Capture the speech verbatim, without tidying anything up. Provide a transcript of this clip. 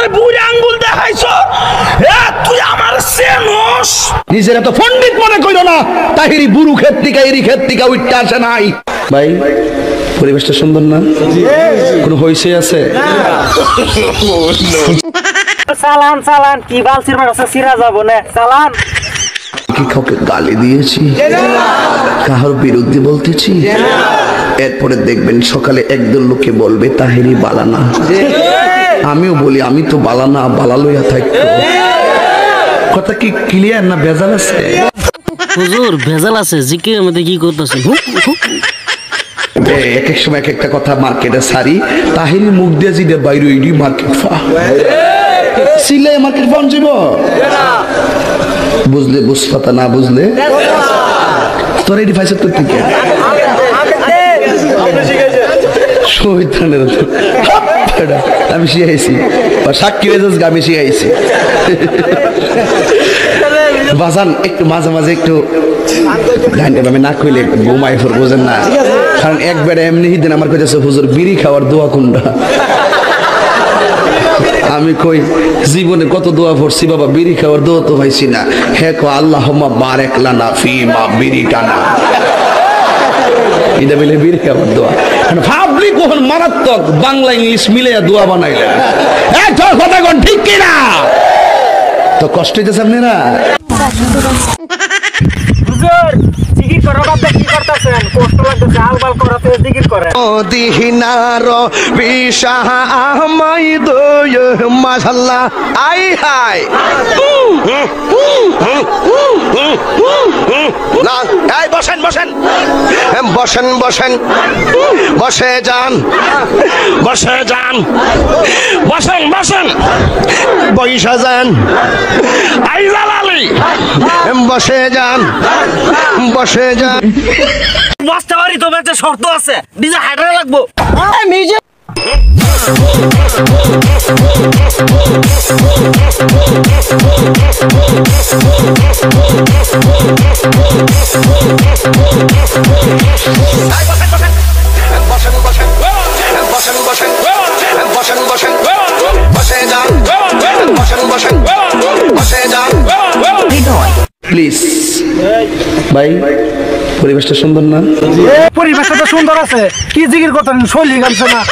বুড়া আঙ্গুল দেখাইছো। এ, তুই আমার সেনস। নিজের এত পণ্ডিত মনে কইরো না। তাহিরি বুরু খেত থেকে, এরি খেত থেকে উঠতে আসে নাই। ভাই, পরিবেশটা সুন্দর না? কোনো হইচই আছে? চালান, চালান, কি বালছির বাড়া আছে, সিরা যাবো না, চালান। কি কাউকে গালি দিয়েছি? কারোর বিরুদ্ধে বলতেছি? এরপরে দেখবেন সকালে একদল লোকে বলবে, "তাহেরি বালানা।" আমিও বলি, "আমি তো বালানা, বালা লইয়া থাকি।" কথা কি ক্লিয়ার না ভেজাল আছে? হুজুর, ভেজাল আছে, জিকিরের মধ্যে কি করতেছেন? Hook, hook. এ, এক এক সময় এক একটা কথা মার্কেটে সারি, তাহিরি মুখ দিয়ে জিদে বাইরে ইডি মার্কেট ফা। সিলে মার্কেট ফাউন যাইব? বুঝলে বুঝপাতা, না বুঝলে? তোরা এটি ফাইসত করতে কে? শহীদ খানের তো। হাপ, বেটা, আমি শিখাইছি। বা সাক্ষী হয়ে যাস, আমি শিখাইছি। বাজান, একটু মাঝে মাঝে একটু গানটা আমি না কইলে ঘুমাই ফোর, বুঝেন না? কারণ একবারে এমনি দিন আমার কইতেছে, "হুজুর, বিড়ি খাওয়ার দোয়া কোনটা?" আমি কই, "জীবনে কত দোয়া পড়ছি বাবা, বিড়ি খাওয়ার দোয়া তো পাইছি না।" হে কো, "আল্লাহুম্মা বারেক লানা ফি মা বিড়ি টানা।" এটা বলে বিড়ি খাওয়ার দোয়া। মানে পাবলিক ওখানে মারাত্মক বাংলা ইংলিশ মিলে দোয়া বানাইলেন। এই তোর কথা কোন ঠিক কিনা? তো কষ্ট হইতেছে আপনারা? হুজুর, জিকির করার বাদ দিয়ে কি করতেছেন? কষ্ট লাগতেছে, আলবাল করাতে জিকির করেন। ও দিহিনার বিশাহ আমাই দোয় মাশাল্লাহ। আই হাই। না, এই বসেন, বসেন। বসেন, বসেন। বসে যান। বসে যান। বসেন, বসেন। বইসা যান। আইজাল আলী। বসে যান। বসে যান। মাস্টারি তো বেঁচে শর্ত আছে। ডিজে হাইড্রা লাগবো। এই মিউজিক। হৃদয়। প্লিজ। ভাই, পরিবেশটা সুন্দর না? পরিবেশটা তো সুন্দর আছে, কি জিকির করতেন, শৈলী গান শোনা।